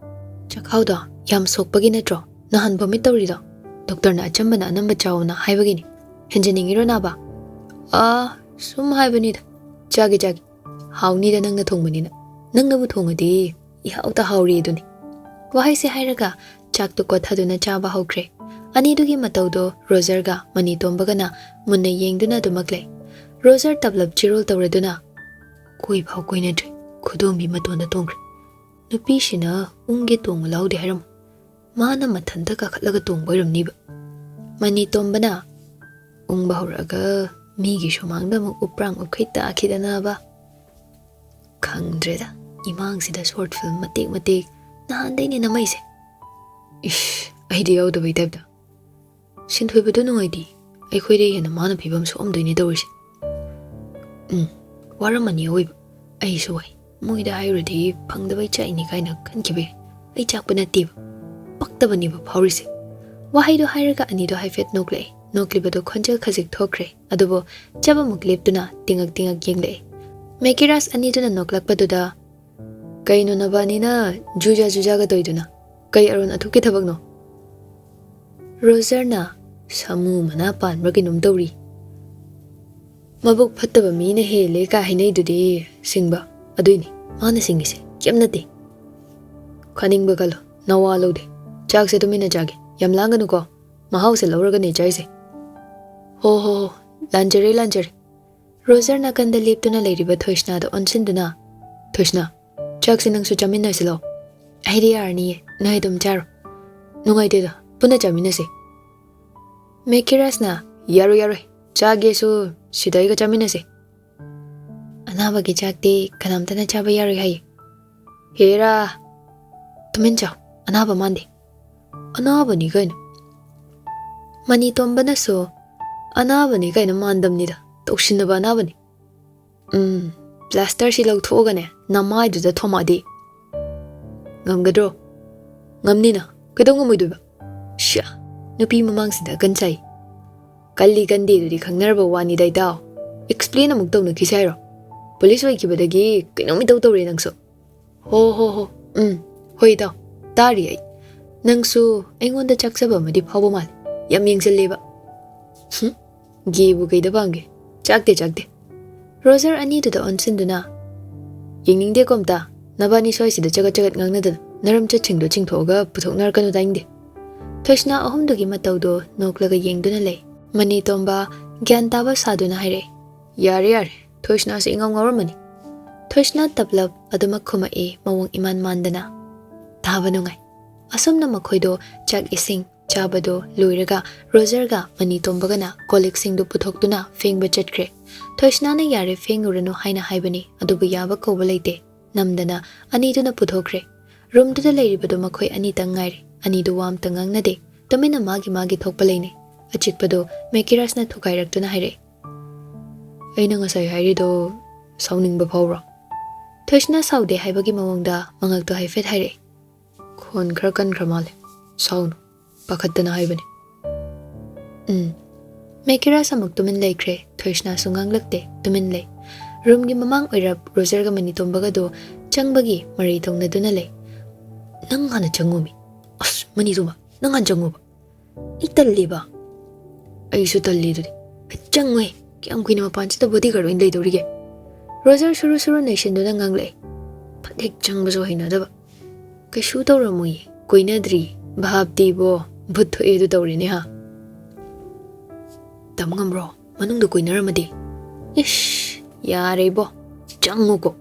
"ꯆꯈꯥꯎꯗꯣ ꯌꯥꯝ ꯁꯣꯛꯄꯒꯤ ꯅꯠꯇ꯭ꯔꯣ ꯅꯍꯥꯟ ꯚꯣꯃꯤꯠ ꯇꯧꯔꯤꯗꯣ? ꯗꯣꯛꯇꯔꯅ ꯑꯆꯝꯕꯅ ꯑꯅꯝꯕ ꯆꯥꯎꯅ ꯍꯥꯏꯕꯒꯤꯅꯤ꯫ ꯍꯦꯟꯖꯤꯟꯅꯤꯡꯉꯤꯔꯣ ꯅꯥꯕ?" "ꯑꯥ, ꯁꯨꯝ ꯍꯥꯏꯕꯅꯤꯗ꯫ ꯆꯥꯒꯦ, ꯆꯥꯒꯦ꯫ ꯍꯥꯎꯅꯤꯗ ꯅꯪꯅ ꯊꯣꯡꯕꯅꯤꯅ꯫ ꯅꯪꯅꯕꯨ ꯊꯣꯡꯉꯗꯤ ꯏꯍꯥꯎꯇ ꯍꯥꯎꯔꯦ ꯑꯗꯨꯅꯤ꯫" ꯋꯥꯍꯩꯁꯦ ꯍꯥꯏꯔꯒ ꯆꯥꯛꯇꯨ ꯀꯣꯠꯊꯗꯨꯅ ꯆꯥꯕ ꯍꯧꯈ꯭ꯔꯦ꯫ ꯑꯅꯤꯗꯨꯒꯤ ꯃꯇꯧꯗꯣ ꯔꯣꯖꯔꯒ ꯃꯅꯤꯇꯣꯝꯕꯒꯅ ꯃꯨꯟꯅ ꯌꯦꯡꯗꯨꯅ ꯑꯗꯨꯃꯛ ꯂꯩ꯫ ꯔꯣꯖꯔ ꯇꯞꯂꯞ ꯆꯤꯔꯣꯜ ꯇꯧꯔꯗꯨꯅ, "ꯀꯣꯏ ꯐꯥꯎ ꯀꯣꯏꯅꯗ꯭ꯔꯤ꯫ ꯈꯨꯗꯣꯝꯕꯤ ꯃꯇꯣꯟꯗ ꯇꯣꯡꯈ꯭ꯔꯦ꯫ ꯅꯨꯄꯤꯁꯤꯅ ꯎꯪꯒꯦ ꯇꯣꯡꯉꯨ ꯂꯥꯎꯗꯦ ꯍꯥꯏꯔꯝꯃꯣ꯫ ꯃꯥꯅ ꯃꯊꯟꯇ ꯀꯥꯈꯠꯂꯒ ꯇꯣꯡꯕ ꯑꯣꯏꯔꯝꯅꯤꯕ꯫" ꯃꯅꯤꯇꯣꯝꯕꯅ, "ꯎꯪꯕ ꯍꯧꯔꯛꯑꯒ ꯃꯤꯒꯤ ꯁꯨꯃꯥꯡꯗ ꯑꯃꯨꯛ ꯎꯞꯄ꯭ꯔꯥꯡ ꯎꯞꯈꯩ ꯇꯥꯈꯤꯗꯅꯕ꯫ ꯈꯪꯗ꯭ꯔꯦꯗ, ꯏꯃꯥꯡꯁꯤꯗ ꯁꯣꯔꯠ ꯐꯤꯂꯝ ꯃꯇꯦꯛ ꯃꯇꯦꯛ ꯅꯍꯥꯟꯗꯩꯅꯦ ꯅꯝꯃꯛꯏꯁꯦ꯫" "ꯏꯁ, ꯑꯩꯗꯤ ꯌꯥꯎꯗꯕꯩ ꯇꯥꯏꯞꯇ꯫ ꯁꯤꯟꯊꯣꯏꯕꯗꯣ ꯅꯨꯡꯉꯥꯏꯇꯦ꯫ ꯑꯩꯈꯣꯏꯗꯩ ꯍꯦꯟꯅ ꯃꯥꯅ ꯐꯤꯕꯝ ꯁꯣꯛꯑꯝꯗꯣꯏꯅꯦ ꯇꯧꯔꯤꯁꯦ꯫" "ꯎꯝ, ꯋꯥꯔꯝꯃꯅꯤ ꯑꯋꯣꯏꯕ꯫ ꯑꯩꯁꯨ ꯋꯥꯏ꯫ ꯃꯣꯏꯗ ꯍꯥꯏꯔꯨꯔꯗꯤ ꯐꯪꯗꯕꯩ ꯆꯥꯛꯏꯅꯤ ꯀꯥꯏꯅ ꯈꯟꯈꯤꯕ ꯌꯥꯏ꯫ ꯑꯩ ꯆꯥꯛꯄ ꯅꯠꯇꯦꯕ꯫ ꯄꯛꯇꯕꯅꯦꯕ ꯐꯥꯎꯔꯤꯁꯦ꯫" ꯋꯥꯍꯩꯗꯣ ꯍꯥꯏꯔꯒ ꯑꯅꯤꯗꯣ ꯍꯥꯏꯐꯦꯠ ꯅꯣꯛꯂꯛꯑꯦ꯫ ꯅꯣꯛꯂꯤꯕꯗꯣ ꯈꯣꯟꯖꯦꯜ ꯈꯖꯤꯛ ꯊꯣꯛꯈ꯭ꯔꯦ꯫ ꯑꯗꯨꯕꯨ ꯆꯞ ꯑꯃꯨꯛ ꯂꯦꯞꯇꯨꯅ ꯇꯤꯉꯛ ꯇꯤꯉꯛ ꯌꯦꯡꯂꯛꯑꯦ꯫ ꯃꯦꯀꯤꯔꯥꯁ ꯑꯅꯤꯗꯨꯅ ꯅꯣꯛꯂꯛꯄꯗꯨꯗ, "ꯀꯩꯅꯣ ꯅꯕꯥꯅꯤꯅ ꯖꯨꯖꯥ ꯖꯨꯖꯥꯒ ꯇꯧꯏꯗꯨꯅ? ꯀꯩ ꯑꯔꯣꯟ ꯑꯊꯨꯞꯀꯤ ꯊꯕꯛꯅꯣ?" ꯔꯣꯖꯔꯅ ꯁꯥꯃꯨ ꯃꯅꯥ ꯄꯥꯟꯕ꯭ꯔꯥ ꯀꯩꯅꯣꯝ ꯇꯧꯔꯤ꯫ "ꯃꯕꯨꯛ ꯐꯠꯇꯕ ꯃꯤꯅ ꯍꯦꯜꯂꯦ" ꯀꯥꯏ ꯍꯥꯏꯅꯩꯗꯨꯗꯤ ꯁꯤꯡꯕ꯫ ꯑꯗꯨꯏꯅꯤ ꯃꯥꯅ ꯁꯤꯡꯉꯤꯁꯦ, ꯀꯩꯝ ꯅꯠꯇꯦ꯫ "ꯈꯥꯅꯤꯡꯕ ꯈꯜꯂꯣ, ꯅꯋꯥ ꯂꯧꯗꯦ꯫ ꯆꯥꯛꯁꯦ ꯇꯨꯃꯤꯟꯅ ꯆꯥꯒꯦ, ꯌꯥꯝ ꯂꯥꯡꯒꯅꯨꯀꯣ꯫ ꯃꯍꯥꯎꯁꯦ ꯂꯧꯔꯒꯅꯦ ꯆꯥꯏꯁꯦ꯫" "ꯍꯣ ꯍꯣ ꯍꯣ, ꯂꯥꯟꯖꯔꯦ, ꯂꯥꯟꯖꯔꯦ꯫" ꯔꯣꯖꯔ ꯅꯥꯀꯟꯗ ꯂꯦꯞꯇꯨꯅ ꯂꯩꯔꯤꯕ ꯊꯣꯏꯁꯅꯥꯗ ꯑꯣꯟꯁꯤꯟꯗꯨꯅ, "ꯊꯣꯏꯁꯅꯥ, ꯆꯥꯛꯁꯦ ꯅꯪꯁꯨ ꯆꯥꯃꯤꯟꯅꯁꯤ ꯂꯥꯎ꯫" "ꯑꯩꯗꯤ ꯌꯥꯔꯅꯤꯌꯦ, ꯅꯣꯏ ꯑꯗꯨꯝ ꯆꯥꯔꯣ꯫" "ꯅꯨꯡꯉꯥꯏꯇꯦꯗ, ꯄꯨꯟꯅ ꯆꯥꯃꯤꯟꯅꯁꯦ꯫" ꯃꯦꯀꯤꯔꯥꯁꯅ, "ꯌꯥꯔꯣꯏ, ꯌꯥꯔꯣꯏ, ꯆꯥꯒꯦꯁꯨ ꯁꯤꯗ ꯑꯩꯒ ꯆꯥꯃꯤꯟꯅꯁꯦ꯫ ꯑꯅꯥꯕꯒꯤ ꯆꯥꯛꯇꯤ ꯀꯅꯥꯝꯇꯅ ꯆꯥꯕ ꯌꯥꯔꯣꯏ ꯍꯥꯏꯌꯦ꯫" "ꯍꯦꯔꯥ, ꯇꯨꯃꯤꯟ ꯆꯥꯎ, ꯑꯅꯥꯕ ꯃꯥꯟꯗꯦ꯫" "ꯑꯅꯥꯕꯅꯤ ꯀꯩꯅꯣ꯫" ꯃꯅꯤ ꯇꯣꯝꯕꯅꯁꯨ, "ꯑꯅꯥꯕꯅꯤ ꯀꯩꯅꯣ ꯃꯥꯟꯗꯝꯅꯤꯗ, ꯇꯧꯁꯤꯟꯅꯕ ꯑꯅꯥꯕꯅꯤ꯫" "ꯎꯝ, ꯄ꯭ꯂꯥꯁꯇꯔꯁꯤ ꯂꯧꯊꯣꯛꯑꯒꯅꯦ ꯅꯃꯥꯏꯗꯨꯗ ꯊꯣꯝꯃꯛꯑꯗꯤ ꯉꯝꯒꯗ꯭ꯔꯣ?" "ꯉꯝꯅꯤꯅ, ꯀꯩꯗꯧ ꯉꯝꯃꯣꯏꯗꯣꯏꯕ?" "ꯁ꯭ꯌꯥ, ꯅꯨꯄꯤ ꯃꯃꯥꯡꯁꯤꯗ ꯀꯟ ꯆꯥꯏ꯫" "ꯀꯜꯂꯤ ꯀꯟꯗꯦꯗꯨꯗꯤ ꯈꯪꯅꯔꯕ ꯋꯥꯅꯤꯗ ꯏꯇꯥꯎ꯫ ꯑꯦꯛꯁꯄ꯭ꯂꯦꯟ ꯑꯃꯨꯛ ꯇꯧꯅꯈꯤꯁꯦ ꯍꯥꯏꯔꯣ? ꯄꯨꯂꯤꯁ ꯑꯣꯏꯈꯤꯕꯗꯒꯤ ꯀꯩꯅꯣꯝ ꯏꯇꯧ ꯇꯧꯔꯦ ꯅꯪꯁꯨ꯫" "ꯍꯣ ꯍꯣ ꯍꯣ, ꯎꯝ, ꯍꯣꯏ ꯏꯇꯥꯎ, ꯇꯥꯔꯤ ꯑꯩ꯫ ꯅꯪꯁꯨ ꯑꯩꯉꯣꯟꯗ ꯆꯥꯛꯆꯕ ꯑꯃꯗꯤ ꯐꯥꯎꯕ ꯃꯥꯜꯂꯤ, ꯌꯥꯝ ꯌꯦꯡꯁꯤꯜꯂꯦꯕ꯫" "ꯍꯨꯝ, ꯒꯦꯕꯨ ꯀꯩꯗ ꯄꯥꯝꯒꯦ? ꯆꯥꯛꯇꯦ, ꯆꯥꯛꯇꯦ꯫" ꯔꯣꯖꯔ ꯑꯅꯤꯗꯨꯗ ꯑꯣꯟꯁꯤꯟꯗꯨꯅ, "ꯌꯦꯡꯅꯤꯡꯗꯦꯀꯣ ꯑꯝꯇ꯫ ꯅꯕꯥꯅꯤ ꯁ꯭ꯋꯥꯏꯁꯤꯗ ꯆꯒꯠ ꯆꯒꯠ ꯉꯥꯡꯅꯗꯅ ꯅꯔꯝ ꯆꯠꯁꯤꯡꯗꯣ ꯆꯤꯡꯊꯣꯛꯑꯒ ꯄꯨꯊꯣꯛꯅꯔꯛꯀꯅꯨ ꯇꯥꯅꯤꯡꯗꯦ꯫" ꯊꯣꯏꯁꯅꯥ ꯑꯍꯨꯝꯗꯨꯒꯤ ꯃꯇꯧꯗꯣ ꯅꯣꯛꯂꯒ ꯌꯦꯡꯗꯨꯅ ꯂꯩ꯫ ꯃꯅꯤ ꯇꯣꯝꯕ ꯒ꯭ꯌꯥꯟ ꯇꯥꯕ ꯁꯥꯗꯨꯅ ꯍꯥꯏꯔꯛꯑꯦ, "ꯌꯥꯔꯦ, ꯌꯥꯔꯦ, ꯊꯣꯏꯁꯅꯥꯁꯦ ꯏꯉꯥꯎ ꯉꯥꯎꯔꯝꯃꯅꯤ꯫" ꯊꯣꯏꯁꯅꯥ ꯇꯞꯂꯞ ꯑꯗꯨꯃꯛ ꯈꯨꯝꯃꯛꯏ, ꯃꯑꯣꯡ ꯏꯃꯥꯟ ꯃꯥꯟꯗꯅ꯫ ꯇꯥꯕ ꯅꯨꯡꯉꯥꯏ꯫ ꯑꯁꯨꯝꯅ ꯃꯈꯣꯏꯗꯣ ꯆꯥꯛ ꯏꯁꯤꯡ ꯆꯥꯕꯗꯣ ꯂꯣꯏꯔꯒ ꯔꯣꯖꯔꯒ ꯃꯅꯤ ꯇꯣꯝꯕꯒꯅ ꯀꯣꯜ ꯂꯤꯛꯁꯤꯡꯗꯨ ꯄꯨꯊꯣꯛꯇꯨꯅ ꯐꯦꯡꯕ ꯆꯠꯈ꯭ꯔꯦ꯫ ꯊꯣꯏꯁꯅꯥꯅ "ꯌꯥꯔꯦ, ꯐꯦꯡꯉꯨꯔꯅꯨ" ꯍꯥꯏꯅ ꯍꯥꯏꯕꯅꯤ, ꯑꯗꯨꯕꯨ ꯌꯥꯕ ꯀꯧꯕ ꯂꯩꯇꯦ꯫ ꯅꯝꯗꯅ ꯑꯅꯤꯗꯨꯅ ꯄꯨꯊꯣꯛꯈ꯭ꯔꯦ꯫ ꯔꯨꯝꯗꯨꯗ ꯂꯩꯔꯤꯕꯗꯨ ꯃꯈꯣꯏ ꯑꯅꯤꯇꯪ ꯉꯥꯏꯔꯦ꯫ ꯑꯅꯤꯗꯨ ꯋꯥ ꯑꯝꯇ ꯉꯥꯡꯅꯗꯦ꯫ ꯇꯨꯃꯤꯟꯅ ꯃꯥꯒꯤ ꯃꯥꯒꯤ ꯊꯣꯛꯄ ꯂꯩꯅꯩ꯫ ꯑꯆꯤꯛꯄꯗꯨ ꯃꯦꯀꯤꯔꯥꯁꯅ ꯊꯨꯒꯥꯏꯔꯛꯇꯨꯅ ꯍꯥꯏꯔꯛꯏ, "ꯑꯩꯅ ꯉꯁꯥꯏ ꯍꯥꯏꯔꯤꯗꯣ ꯁꯥꯎꯅꯤꯡꯕ ꯐꯥꯎꯕ꯭ꯔꯣ?" ꯊꯣꯏꯁꯅꯥ ꯁꯥꯎꯗꯦ ꯍꯥꯏꯕꯒꯤ ꯃꯑꯣꯡꯗ ꯃꯉꯛꯇꯣ ꯍꯥꯏꯐꯦꯠ ꯍꯥꯏꯔꯛꯏ꯫ "ꯈꯣꯟ ꯈꯔ ꯀꯟꯈ꯭ꯔ ꯃꯥꯜꯂꯦ꯫ ꯁꯥꯎꯅꯨ, ꯄꯥꯈꯠꯇꯅ ꯍꯥꯏꯕꯅꯤ꯫" "ꯎꯝ꯫" ꯃꯦꯀꯤꯔꯥꯁ ꯑꯃꯨꯛ ꯇꯨꯃꯤꯟ ꯂꯩꯈ꯭ꯔꯦ꯫ ꯊꯣꯏꯁꯅꯥꯁꯨ ꯉꯥꯡꯂꯛꯇꯦ, ꯇꯨꯃꯤꯟ ꯂꯩ꯫ ꯔꯨꯝꯒꯤ ꯃꯃꯥꯡ ꯑꯣꯏꯔꯞ ꯔꯣꯖꯔꯒ ꯃꯅꯤ ꯇꯣꯝꯕꯒꯗꯣ ꯆꯪꯕꯒꯤ ꯃꯔꯩ ꯇꯧꯅꯗꯨꯅ ꯂꯩ꯫ "ꯅꯪ ꯍꯥꯟꯅ ꯆꯪꯉꯣꯃꯤ꯫ ꯑꯁ, ꯃꯅꯤ ꯇꯣꯝꯕ, ꯅꯪ ꯍꯥꯟꯅ ꯆꯪꯉꯣꯕ꯫" ꯑꯩ ꯇꯜꯂꯤꯕ꯫ ꯑꯩꯁꯨ ꯇꯜꯂꯤꯗꯨꯗꯤ꯫ ꯆꯪꯉꯣꯏ꯫ ꯀꯌꯥꯝ ꯀꯨꯏꯅ ꯃꯄꯥꯟꯁꯤꯗ bodyguard ꯑꯣꯏꯅ ꯂꯩꯗꯧꯔꯤꯒꯦ? ꯔꯣꯖꯔ ꯁꯨꯔꯨ ꯁꯨꯔꯨ ꯅꯩꯁꯤꯟꯗꯨꯅ ꯉꯥꯡꯂꯛꯑꯦ꯫ ꯐꯠ ꯍꯦꯛ ꯆꯪꯕꯁꯨ ꯍꯩꯅꯗꯕ꯫ ꯀꯩꯁꯨ ꯇꯧꯔꯝꯃꯣꯏꯌꯦ, ꯀꯣꯏꯅꯗ꯭ꯔꯤ꯫ ꯚꯥꯞꯇꯤꯕꯣ, ꯚꯨꯠ ꯊꯣꯛꯑꯦ ꯑꯗꯨ ꯇꯧꯔꯦꯅꯦ ꯍꯥ꯫ ꯇꯝ ꯉꯝꯕ꯭ꯔꯣ? ꯃꯅꯨꯡꯗ ꯀꯣꯏꯅꯔꯝꯃꯗꯤ? ꯏꯁ, ꯌꯥꯔꯦ ꯏꯕꯣ, ꯆꯪꯉꯨꯀꯣ꯫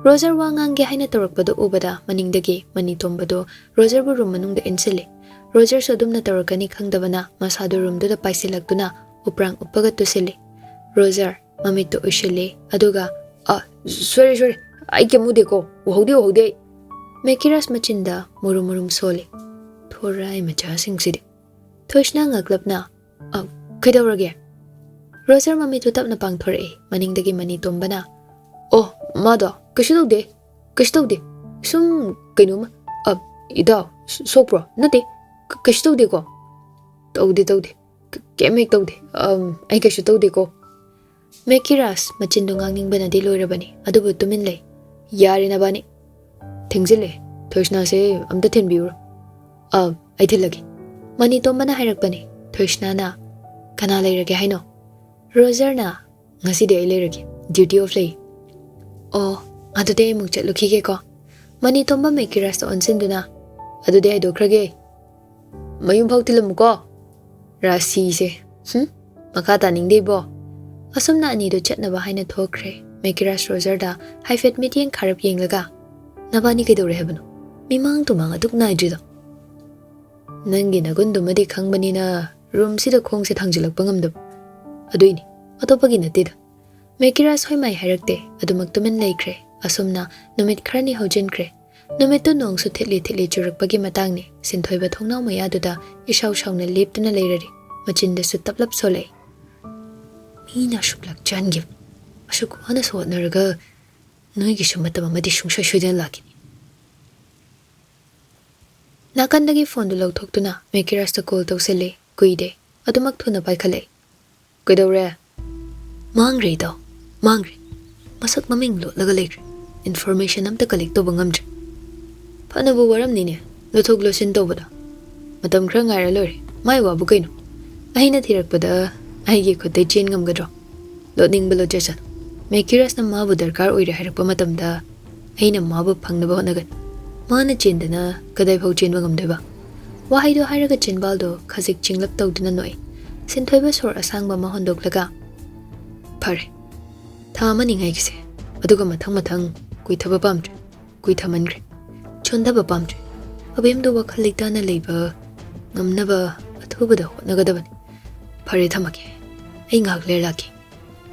ꯔꯣꯖꯔ ꯋꯥ ꯉꯥꯡꯒꯦ ꯍꯥꯏꯅ ꯇꯧꯔꯛꯄꯗꯨ ꯎꯕꯗ ꯃꯅꯤꯡꯗꯒꯤ ꯃꯅꯤ ꯇꯣꯝꯕꯗꯨ ꯔꯣꯖꯔꯕꯨ room ꯃꯅꯨꯡꯗ ꯏꯟꯁꯤꯜꯂꯦ꯫ ꯔꯣꯖꯔꯁꯨ ꯑꯗꯨꯝꯅ ꯇꯧꯔꯛꯀꯅꯤ ꯈꯪꯗꯕꯅ ꯃꯁꯥꯗꯨ roomꯗꯨꯗ ꯄꯥꯏꯁꯤꯜꯂꯛꯇꯨꯅ ꯎꯄ꯭ꯔꯥꯡ ꯎꯞꯄꯒ ꯇꯨꯁꯤꯜꯂꯤ꯫ ꯔꯣꯖꯔ ꯃꯃꯤꯠꯇꯨ ꯎꯏꯁꯤꯜꯂꯤ, ꯑꯗꯨꯒ, "ꯑ, sorry, sorry, ꯑꯩ ꯀꯩꯝ ꯎꯗꯦꯀꯣ, ꯎꯍꯧꯗꯦ, ꯎꯍꯧꯗꯦ ꯑꯩ꯫" ꯃꯦꯀꯤꯔꯥꯁ ꯃꯆꯤꯟꯗ ꯃꯨꯔꯨꯝ ꯃꯨꯔꯨꯝ ꯁꯣꯜꯂꯤ꯫ ꯊꯣꯔꯥꯏ ꯃꯆꯥꯁꯤꯡꯁꯤꯗꯤ꯫ ꯊꯣꯏꯁꯅꯥ ꯉꯛꯂꯞꯅ, "ꯑ, ꯀꯩꯗꯧꯔꯒꯦ?" ꯔꯣꯖꯔ ꯃꯃꯤꯠꯇꯨ ꯇꯞꯅ ꯄꯥꯡꯊꯣꯔꯛꯏ꯫ ꯃꯅꯤꯡꯗꯒꯤ ꯃꯅꯤ ꯇꯣꯝꯕꯅ, "ꯑꯣ, ꯃꯥꯗꯣ ꯀꯩꯁꯨ ꯇꯧꯗꯦ, ꯀꯩꯁꯨ ꯇꯧꯗꯦ꯫ ꯁꯨꯝ ꯀꯩꯅꯣꯝꯃ, ꯑ, ꯏꯇꯥꯎ, ꯁ-, ꯁꯣꯛꯄ꯭ꯔꯣ? ꯅꯠꯇꯦ, ꯀ-, ꯀꯩꯁꯨ ꯇꯧꯗꯦꯀꯣ?" "ꯇꯧꯗꯦ, ꯇꯧꯗꯦ꯫ ꯀ-, ꯀꯩꯝ ꯍꯦꯛ ꯇꯧꯗꯦ꯫ ꯑꯝ, ꯑꯩ ꯀꯩꯁꯨ ꯇꯧꯗꯦꯀꯣ꯫" ꯃꯦꯀꯤꯔꯥꯁ ꯃꯆꯤꯟꯗꯨ ꯉꯥꯡꯅꯤꯡꯕꯅꯗꯤ ꯂꯣꯏꯔꯕꯅꯤ, ꯑꯗꯨꯕꯨ ꯇꯨꯃꯤꯟ ꯂꯩ꯫ "ꯌꯥꯔꯦ ꯅꯕꯥꯅꯤ꯫ ꯊꯦꯡꯖꯤꯜꯂꯦ꯫ ꯊꯣꯏꯁꯅꯥꯁꯦ ꯑꯝꯇ ꯊꯤꯟꯕꯤꯌꯨꯔꯣ?" "ꯑ, ꯑꯩ ꯊꯤꯜꯂꯒꯦ꯫" ꯃꯅꯤ ꯇꯣꯝꯕꯅ ꯍꯥꯏꯔꯛꯄꯅꯤ꯫ ꯊꯣꯏꯁꯅꯥꯅ, "ꯀꯅꯥ ꯂꯩꯔꯒꯦ ꯍꯥꯏꯅꯣ?" ꯔꯣꯖꯔꯅ, "ꯉꯁꯤꯗꯤ ꯑꯩ ꯂꯩꯔꯒꯦ꯫ Duty off ꯂꯩ꯫" "ꯑꯣ, ꯑꯗꯨꯗꯤ ꯑꯩ ꯑꯃꯨꯛ ꯆꯠꯂꯨꯈꯤꯒꯦꯀꯣ꯫" ꯃꯅꯤ ꯇꯣꯝꯕ ꯃꯦꯀꯤꯔꯥꯁꯇ ꯑꯣꯟꯁꯤꯟꯗꯨꯅ, "ꯑꯗꯨꯗꯤ ꯍꯥꯏꯗꯣꯛꯈ꯭ꯔꯒꯦ꯫ ꯃꯌꯨꯝ ꯐꯥꯎ ꯊꯤꯜꯂꯝꯃꯨꯀꯣ꯫" "ꯔꯥꯁꯤꯁꯦ꯫ ꯍꯨꯝ, ꯃꯈꯥ ꯇꯥꯅꯤꯡꯗꯦ ꯏꯕꯣ꯫" ꯑꯁꯨꯝꯅ ꯑꯅꯤꯗꯨ ꯆꯠꯅꯕ ꯍꯥꯏꯅ ꯊꯣꯛꯈ꯭ꯔꯦ꯫ ꯃꯦꯀꯤꯔꯥꯁ ꯔꯣꯖꯔꯗ ꯍꯥꯏꯐꯦꯠ ꯃꯤꯠꯌꯦꯡ ꯈꯥꯔꯞ ꯌꯦꯡꯂꯒ, "ꯅꯕꯥꯅꯤ ꯀꯩꯗꯧꯔꯦ ꯍꯥꯏꯕꯅꯣ? ꯃꯤꯃꯥꯡ ꯇꯨꯃꯥꯡ ꯑꯗꯨꯛ ꯅꯥꯏꯗ꯭ꯔꯤꯗꯣ?" "ꯅꯪꯒꯤ ꯅꯒꯨꯟꯗꯨꯃꯗꯤ ꯈꯪꯕꯅꯤꯅ roomꯁꯤꯗ ꯈꯣꯡꯁꯦ ꯊꯥꯡꯖꯤꯜꯂꯛꯄ ꯉꯝꯗꯕ꯫ ꯑꯗꯨꯏꯅꯤ, ꯑꯇꯣꯞꯄꯒꯤ ꯅꯠꯇꯦꯗ꯫" ꯃꯦꯀꯤꯔꯥꯁ ꯍꯣꯏ ꯃꯥꯏ ꯍꯥꯏꯔꯛꯇꯦ, ꯑꯗꯨꯃꯛ ꯇꯨꯃꯤꯟ ꯂꯩꯈ꯭ꯔꯦ꯫ ꯑꯁꯨꯝꯅ ꯅꯨꯃꯤꯠ ꯈꯔꯅꯤ ꯍꯧꯖꯤꯟꯈ꯭ꯔꯦ꯫ ꯅꯨꯃꯤꯠꯇꯨ ꯅꯣꯡꯁꯨ ꯊꯤꯠꯂꯤ ꯊꯤꯠꯂꯤ ꯆꯨꯔꯛꯄꯒꯤ ꯃꯇꯥꯡꯅꯤ꯫ ꯁꯤꯟꯊꯣꯏꯕ ꯊꯣꯡꯅꯥꯎ ꯃꯌꯥꯗꯨꯗ ꯏꯁꯥꯎ ꯁꯥꯎꯅ ꯂꯦꯞꯇꯨꯅ ꯂꯩꯔꯔꯤ꯫ ꯃꯆꯤꯟꯗꯁꯨ ꯇꯞꯂꯞ ꯁꯣꯜꯂꯛꯏ꯫ "ꯃꯤꯅ ꯑꯁꯨꯛ ꯂꯥꯛꯆꯍꯟꯈꯤꯕ, ꯑꯁꯨꯛ ꯋꯥꯅꯁꯨ ꯍꯣꯠꯅꯔꯒ ꯅꯣꯏꯒꯤꯁꯨ ꯃꯇꯝ ꯑꯃꯗꯤ ꯁꯨꯡꯁꯣꯏ ꯁꯣꯏꯗꯅ ꯂꯥꯛꯈꯤꯅꯤ꯫" ꯅꯥꯀꯟꯗꯒꯤ phoneꯗꯨ ꯂꯧꯊꯣꯛꯇꯨꯅ ꯃꯦꯀꯤꯔꯥꯁꯇ call ꯇꯧꯁꯤꯜꯂꯤ꯫ ꯀꯨꯏꯗꯦ꯫ ꯑꯗꯨꯃꯛ ꯊꯨꯅ ꯄꯥꯏꯈꯠꯂꯛꯏ꯫ "ꯀꯩꯗꯧꯔꯦ?" "ꯃꯥꯡꯈ꯭ꯔꯦ ꯏꯇꯥꯎ, ꯃꯥꯡꯈ꯭ꯔꯦ꯫ ꯃꯁꯛ ꯃꯃꯤꯡ ꯂꯣꯠꯂꯒ ꯂꯩꯈ꯭ꯔꯦ꯫ Information ꯑꯝꯇ collect ꯇꯧꯕ ꯉꯝꯗ꯭ꯔꯦ꯫" "ꯐꯅꯕꯨ ꯋꯥꯔꯝꯅꯤꯅꯦ, ꯂꯧꯊꯣꯛ ꯂꯧꯁꯤꯟ ꯇꯧꯕꯗ꯫ ꯃꯇꯝ ꯈꯔ ꯉꯥꯏꯔ ꯂꯣꯏꯔꯦ꯫ ꯃꯥꯏ ꯋꯥꯕꯨ ꯀꯩꯅꯣ? ꯑꯩꯅ ꯊꯤꯔꯛꯄꯗ ꯑꯩꯒꯤ ꯈꯨꯠꯇꯩ ꯆꯦꯟ ꯉꯝꯒꯗ꯭ꯔꯣ? ꯂꯣꯠꯅꯤꯡꯕ ꯂꯣꯠꯆꯁꯅꯨ꯫ ꯃꯦꯀꯤꯔꯁꯅ ꯃꯥꯕꯨ ꯗꯔꯀꯥꯔ ꯑꯣꯏꯔꯦ ꯍꯥꯏꯔꯛꯄ ꯃꯇꯝꯗ ꯑꯩꯅ ꯃꯥꯕꯨ ꯐꯪꯅꯕ ꯍꯣꯠꯅꯒꯅꯤ꯫ ꯃꯥꯅ ꯆꯦꯟꯗꯅ ꯀꯗꯥꯏꯐꯥꯎ ꯆꯦꯟꯕ ꯉꯝꯗꯣꯏꯕ? ꯋꯥꯍꯩꯗꯣ ꯍꯥꯏꯔꯒ ꯆꯤꯟꯕꯥꯜꯗꯣ ꯈꯖꯤꯛ ꯆꯤꯡꯂꯞ ꯇꯧꯗꯨꯅ ꯅꯣꯛꯏ꯫ ꯁꯤꯟꯊꯣꯏꯕ ꯁꯣꯔ ꯑꯁꯥꯡꯕ ꯑꯃ ꯍꯣꯟꯗꯣꯛꯂꯒ, "ꯐꯔꯦ, ꯊꯥ ꯑꯃꯅꯤ ꯉꯥꯏꯈꯤꯁꯦ, ꯑꯗꯨꯒ ꯃꯊꯪ ꯃꯊꯪ ꯀꯨꯏꯊꯕ ꯄꯥꯝꯗ꯭ꯔꯦ, ꯀꯨꯏꯊꯃꯟꯈ꯭ꯔꯦ, ꯆꯣꯟꯊꯕ ꯄꯥꯝꯗ꯭ꯔꯦ꯫ ꯑꯕꯦꯝꯗꯣ ꯋꯥꯈꯜ ꯂꯩꯇꯥꯅ ꯂꯩꯕ ꯉꯝꯅꯕ ꯑꯊꯨꯕꯗ ꯍꯣꯠꯅꯒꯗꯕꯅꯤ꯫ ꯐꯔꯦ, ꯊꯝꯃꯒꯦ, ꯑꯩ ꯉꯥꯏꯍꯥꯛ ꯂꯩꯔ ꯂꯥꯛꯀꯦ"꯫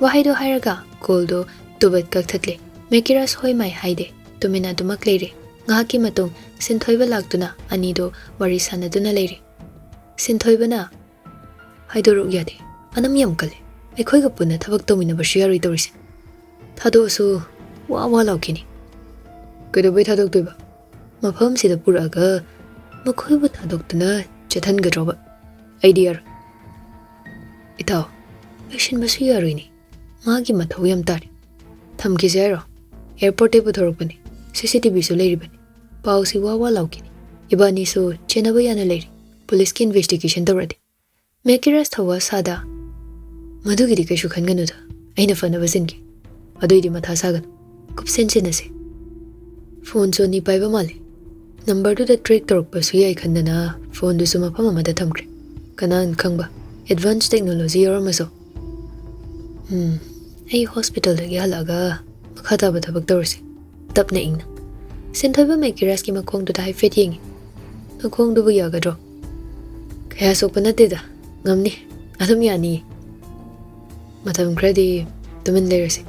ꯋꯥꯍꯩꯗꯣ ꯍꯥꯏꯔꯒ ꯀꯣꯜꯗꯣ ꯇꯨꯕꯠ ꯀꯛꯊꯠꯂꯦ꯫ ꯃꯦꯀꯤꯔꯥꯁ ꯍꯣꯏ ꯃꯥꯏ ꯍꯥꯏꯗꯦ, ꯇꯨꯃꯤꯟꯅ ꯑꯗꯨꯃꯛ ꯂꯩꯔꯦ꯫ ꯉꯥꯏꯍꯥꯛꯀꯤ ꯃꯇꯨꯡ ꯁꯤꯟꯊꯣꯏꯕ ꯂꯥꯛꯇꯨꯅ ꯑꯅꯤꯗꯣ ꯋꯥꯔꯤ ꯁꯥꯟꯅꯗꯨꯅ ꯂꯩꯔꯦ꯫ ꯁꯤꯟꯊꯣꯏꯕꯅ, "ꯍꯥꯏꯗꯣꯔꯛꯎ ꯌꯥꯗꯦ, ꯑꯅꯝ ꯌꯥꯝ ꯀꯜꯂꯦ꯫ ꯑꯩꯈꯣꯏꯒ ꯄꯨꯟꯅ ꯊꯕꯛ ꯇꯧꯃꯤꯟꯅꯕꯁꯨ ꯌꯥꯔꯣꯏ ꯇꯧꯔꯤꯁꯦ꯫ ꯊꯥꯗꯣꯛꯑꯁꯨ ꯋꯥ ꯋꯥ ꯂꯥꯎꯈꯤꯅꯤ"꯫ "ꯀꯩꯗꯧꯕꯩ ꯊꯥꯗꯣꯛꯇꯣꯏꯕ? ꯃꯐꯝꯁꯤꯗ ꯄꯨꯔꯛꯑꯒ ꯃꯈꯣꯏꯕꯨ ꯊꯥꯗꯣꯛꯇꯨꯅ ꯆꯠꯍꯟꯒꯗ꯭ꯔꯣꯕ? ꯑꯩꯗꯤ ꯌꯥꯔꯣꯏ"꯫ "ꯏꯇꯥꯎ, ꯂꯣꯏꯁꯤꯟꯕꯁꯨ ꯌꯥꯔꯣꯏꯅꯦ, ꯃꯥꯒꯤ ꯃꯊꯧ ꯌꯥꯝ ꯇꯥꯔꯦ꯫ ꯊꯝꯈꯤꯁꯦ ꯍꯥꯏꯔꯣ? ꯑꯦꯌꯔꯄꯣꯔꯠꯇꯩ ꯄꯨꯊꯣꯔꯛꯄꯅꯤ, ꯁꯤ ꯁꯤ ꯇꯤ ꯚꯤꯁꯨ ꯂꯩꯔꯤꯕꯅꯤ꯫ ꯄꯥꯎꯁꯤ ꯋꯥ ꯋꯥ ꯂꯥꯎꯈꯤꯅꯤ꯫ ꯏꯕꯥꯅꯤꯁꯨ ꯆꯦꯟꯅꯕ ꯌꯥꯅ ꯂꯩꯔꯤ, ꯄꯨꯂꯤꯁꯀꯤ ꯏꯟꯚꯦꯁꯇꯤꯒꯦꯁꯟ ꯇꯧꯔꯗꯤ"꯫ ꯃꯦꯀꯤꯔꯁ ꯊꯧꯋꯥ ꯁꯥꯗ, "ꯃꯗꯨꯒꯤꯗꯤ ꯀꯩꯁꯨ ꯈꯟꯒꯅꯨꯗ, ꯑꯩꯅ ꯐꯅꯕ ꯁꯤꯟꯒꯦ꯫ ꯑꯗꯨꯏꯗꯤ ꯃꯊꯥ ꯁꯥꯒꯅꯨ, ꯀꯨꯞꯁꯦꯟ ꯁꯤꯟꯅꯁꯦ"꯫ ꯐꯣꯟꯁꯨ ꯑꯅꯤ ꯄꯥꯏꯕ ꯃꯥꯜꯂꯦ꯫ ꯅꯝꯕꯔꯗꯨꯗ ꯇ꯭ꯔꯦꯛ ꯇꯧꯔꯛꯄꯁꯨ ꯌꯥꯏ ꯈꯟꯗꯅ ꯐꯣꯟꯗꯨꯁꯨ ꯃꯐꯝ ꯑꯃꯗ ꯊꯝꯈ꯭ꯔꯦ꯫ ꯀꯅꯥꯅ ꯈꯪꯕ, ꯑꯦꯗꯚꯥꯟꯁ ꯇꯦꯛꯅꯣꯂꯣꯖꯤ ꯌꯥꯎꯔꯝꯃꯁꯨ꯫ "ꯎꯝ, ꯑꯩ ꯍꯣꯁꯄꯤꯇꯥꯜꯗꯒꯤ ꯍꯜꯂꯛꯑꯒ ꯃꯈꯥ ꯇꯥꯕ ꯊꯕꯛ ꯇꯧꯔꯁꯤ, ꯇꯞꯅ ꯏꯪꯅ"꯫ ꯁꯤꯟꯊꯣꯏꯕ ꯃꯦꯀꯤꯔꯁꯀꯤ ꯃꯈꯣꯡꯗꯨꯗ ꯍꯥꯏꯐꯦꯠ ꯌꯦꯡꯉꯤ꯫ "ꯅꯈꯣꯡꯗꯨꯕꯨ ꯌꯥꯒꯗ꯭ꯔꯣ?" "ꯀꯌꯥ ꯁꯣꯛꯄ ꯅꯠꯇꯦꯗ, ꯉꯝꯅꯤ, ꯑꯗꯨꯝ ꯌꯥꯅꯤꯌꯦ꯫ ꯃꯇꯝ ꯈꯔꯗꯤ ꯇꯨꯃꯤꯟ ꯂꯩꯔꯁꯤ꯫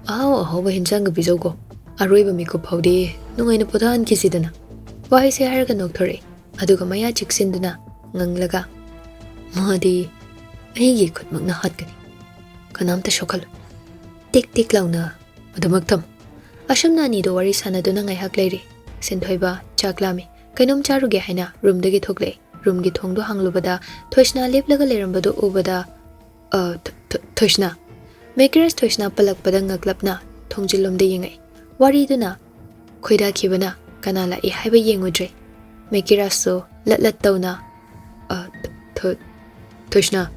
ꯑꯍꯥꯎ ꯑꯍꯥꯎꯕ ꯍꯤꯟꯖꯥꯡꯒ ꯄꯤꯖꯧꯀꯣ꯫ ꯑꯔꯣꯏꯕ ꯃꯤꯀꯨꯞ ꯐꯥꯎꯗꯤ ꯅꯨꯡꯉꯥꯏꯅ ꯄꯣꯊꯥꯍꯟꯈꯤꯁꯤꯗꯅ"꯫ ꯋꯥꯍꯩꯁꯦ ꯍꯥꯏꯔꯒ ꯅꯣꯛꯊꯣꯔꯛꯏ, ꯑꯗꯨꯒ ꯃꯌꯥ ꯆꯤꯛꯁꯤꯟꯗꯨꯅ ꯉꯪꯂꯒ, "ꯃꯥꯗꯤ ꯑꯩꯒꯤ ꯈꯨꯠꯃꯛꯅ ꯍꯥꯠꯀꯅꯤ꯫ ꯀꯅꯥꯝꯇ ꯁꯣꯛꯍꯜꯂꯣꯏ꯫ ꯇꯤꯛ ꯇꯤꯛ ꯂꯥꯎꯅ ꯑꯗꯨꯃꯛ ꯊꯝꯃꯨ"꯫ ꯑꯁꯨꯝꯅ ꯑꯅꯤꯗꯣ ꯋꯥꯔꯤ ꯁꯥꯟꯅꯗꯨꯅ ꯉꯥꯏꯍꯥꯛ ꯂꯩꯔꯤ꯫ ꯁꯤꯟꯊꯣꯏꯕ ꯆꯥꯛ ꯂꯥꯝꯃꯤ, ꯀꯩꯅꯣꯝ ꯆꯥꯔꯨꯒꯦ ꯍꯥꯏꯅ ꯔꯨꯝꯗꯒꯤ ꯊꯣꯛꯂꯛꯏ꯫ ꯔꯨꯝꯒꯤ ꯊꯣꯡꯗꯣ ꯍꯥꯡꯂꯨꯕꯗ ꯊꯣꯏꯁꯅꯥ ꯂꯦꯞꯂꯒ ꯂꯩꯔꯝꯕꯗꯨ ꯎꯕꯗ, "ꯑ, ꯊ-, ꯊ-, ꯊꯣꯏꯁꯅꯥ"꯫ ꯃꯦꯀꯤꯔꯁ ꯊꯣꯏꯁꯅꯥ ꯄꯜꯂꯛꯄꯗ ꯉꯛꯂꯞꯅ ꯊꯣꯡꯖꯤꯜꯂꯣꯝꯗ ꯌꯦꯡꯉꯛꯏ꯫ ꯋꯥꯔꯤꯗꯨꯅ ꯈꯣꯏꯗꯥꯈꯤꯕꯅ ꯀꯅꯥ ꯂꯥꯛꯏ ꯍꯥꯏꯕ ꯌꯦꯡꯉꯨꯗ꯭ꯔꯦ꯫ ꯃꯦꯀꯤꯔꯁꯁꯨ ꯂꯠ ꯂꯠ ꯇꯧꯅ, "ꯑ, ꯊꯣꯏꯁꯅꯥ,